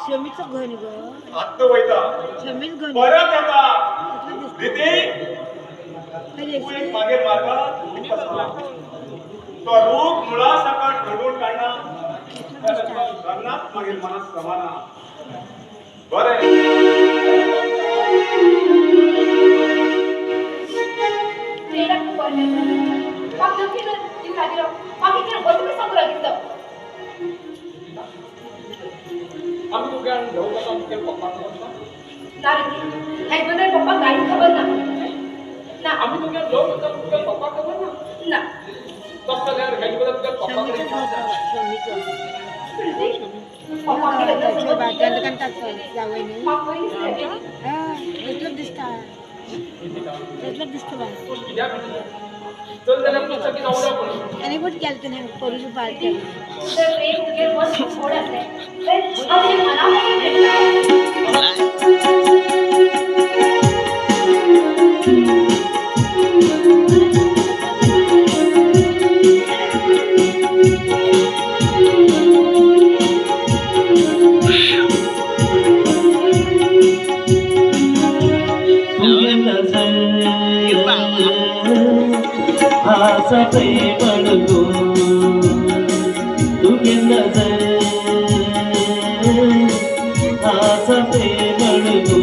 शमीचो घन गो आत्ता वयता शमीच घन परत येता रिती तूं एक मागीर मार्गात रूख आसा तो रूख मुळा सकट घडून काडना केन्नाच मागीर मनात समाना बरें आम्ही तुका घेऊ का तुमच्या पप्पा ना रे हे पप्पा काहीच खबर ना ना आम्ही तुका घेऊ का तुमच्या पप्पा खबर ना ना तसं जाल्यार हेजे बद्दल तुमच्या पप्पा दिसता दिसता चल जाल्यार पुस्तकी जावं आपण आनी बट गेले तेन्ना पोरूं पार्टी आसा प्रेम गो तुगे नजर आसा प्रेम गो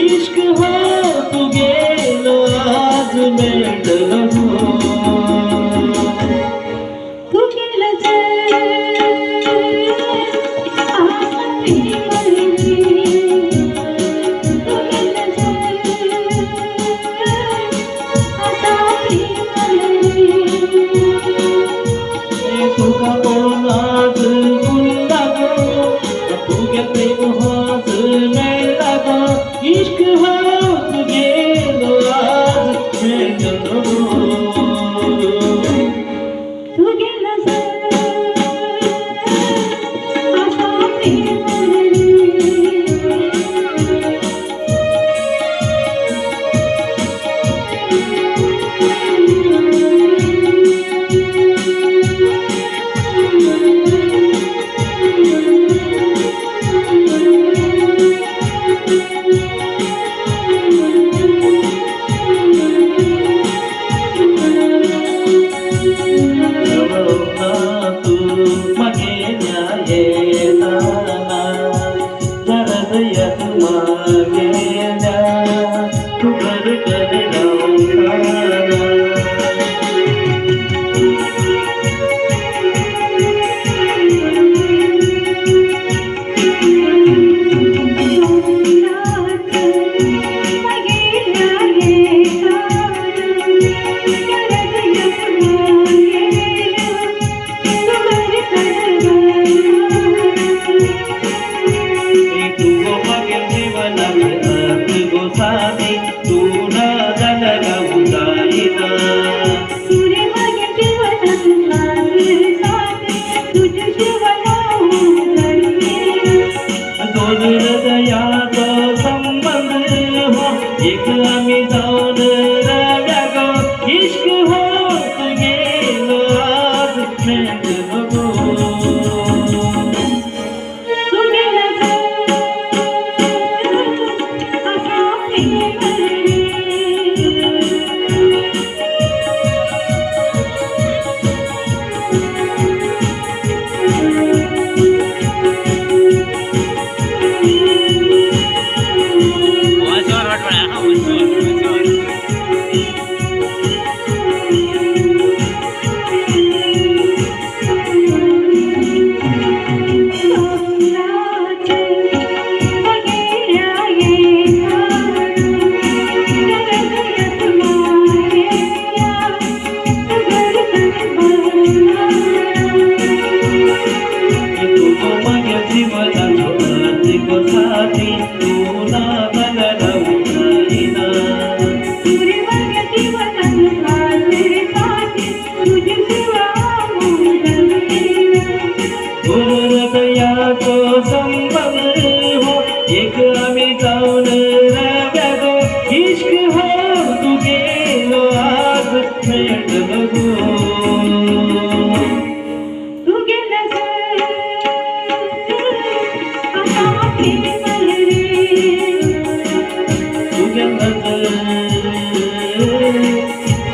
इश्क हो तुगेलो आज मेळटलो गो तुगे नजर आसा प्रेम तुगे नजर तुका पळोवन आज उरला गो तुगे प्रेम आज मेळ्ळा गो इश्क हो तुगेलो आज मेळटलो गो तुगे नजर आसा प्रेम तुगे नजर प्रेम रे तुगे नजर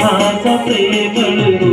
आसा प्रेम गो.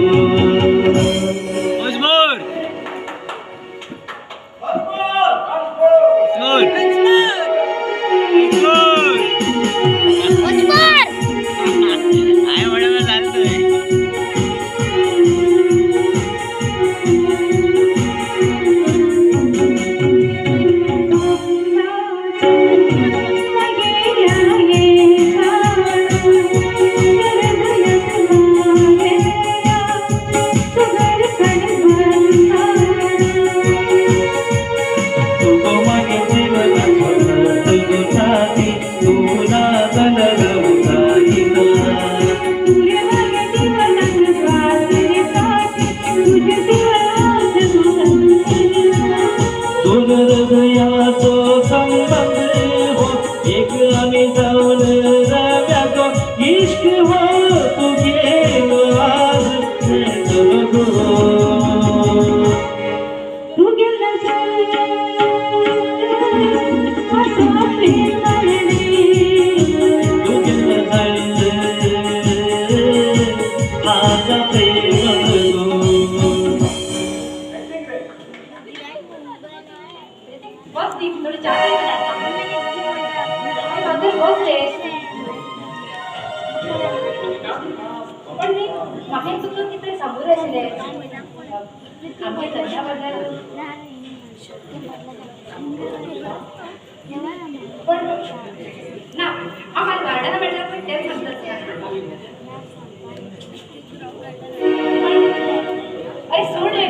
अरे सोड रे,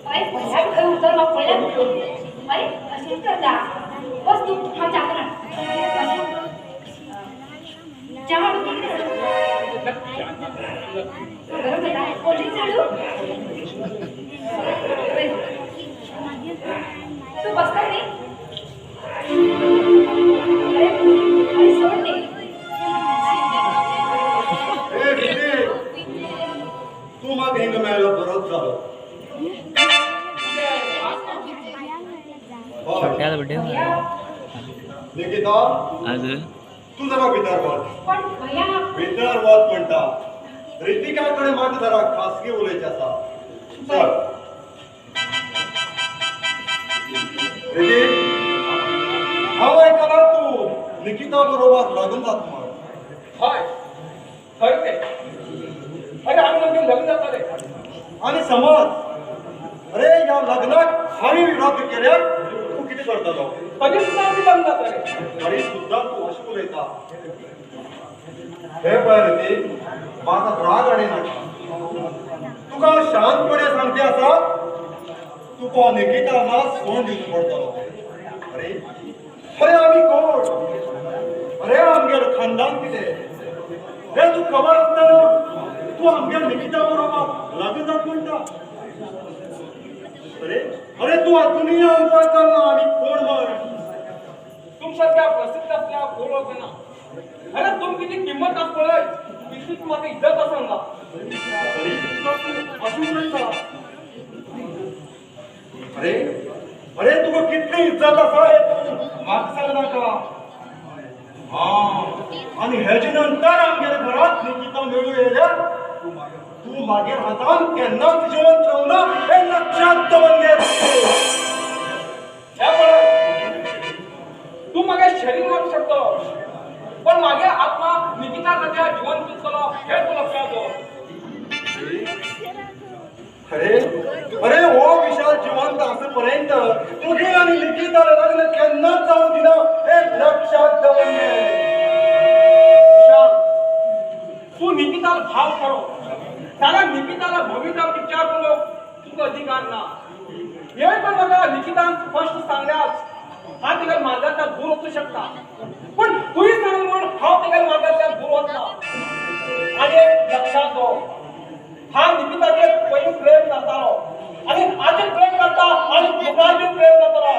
अरे भल्या खंय उतर म्हाका पळयल्यार. अरे अशेंच करता, बस तूं, हांव च्या करा. च्या हाडूं कितें गरम जाता? कोल्ड ड्रिंक्स हाडूं? तूं बसता न्ही? अरे अरे सोड न्ही. तूं म्हाका हिंगा मेळ्ळो बरोच जालो. निकिता तूं जरा भितर वच, भितर वच म्हणटा. रितिका कडेन म्हाका जरा खासगी उलोवचें आसा. चल रितीक, हांव आयकलां तूं निकिता बरोबर लग्न जाता म्हण. हय खरें तें. अरे आमी दोगी लग्न जाताले आनी समज अरे ह्या लग्नाक हांवें विरोध केल्यार तूं कितें करतलो? तरी सुद्दां आमी लग्न जाताले. तरी सुद्दां तूं अशें उलयता. हे पळय रितीक, म्हाका राग हाडिनाका. तुका हांव शांतपणे सांगते आसा, तुका निकिता ना सोड दिवचो पडटलो. अरे अरे आमी कोण? अरे आमगेर खानदान कितें हे तूं खबर आसतना तूं आमगेर निकिता बरोबर लग्न जात म्हणटा. अरे अरे तूं अजुनूय आमकां वळखना आमी कोण म्हण. तुमसारक्या प्रसिद्ध असल्या कोण वळखना. अरे तुम किती किंमत आसा पळय, तितलीच म्हाका इज्जत आसा हांगा. तरी सुद्दां तूं अशें उलयता. अरे अरे तुका कितली इज्जत आसा हें तूं म्हाका सांगनाका. आं, आनी हेजे नंतर आमगेल्या घरांत निकिता मेळूं येयल्यार तूं मागीर हातान केन्नाच जेवण रावना हें लक्षांत दवर घे. हें पळय, तूं म्हागे शरीर मारूंक शकतलो पण मागे आत्मा निकिता ताच्या जिवन दितलो हें तूं लक्षांत दवर. अरे अरे हो विशाल जिवंत आसेपर्यंत तुगे आनी निकिता लग्न केन्नाच जावं दिना हें लक्षांत दवर घे. विशाल, तूं निकिताला भाव खरो जाल्यार निकिताला भविता विचार करूंक तुका अधिकार ना. हे पण म्हाका निकितान स्पश्ट सांगल्यास हांव तेगेल्या मार्गांतल्यान दूर वचूं शकता, पण तुवें सांगलें म्हूण हांव तेगेल्या मार्गांतल्यान दूर वचना. आनी एक लक्षांत दवर, हांव निकिताचेर पयलीं प्रेम करतालो आनी आजूय प्रेम करता आनी मुखार बी प्रेम करतलो.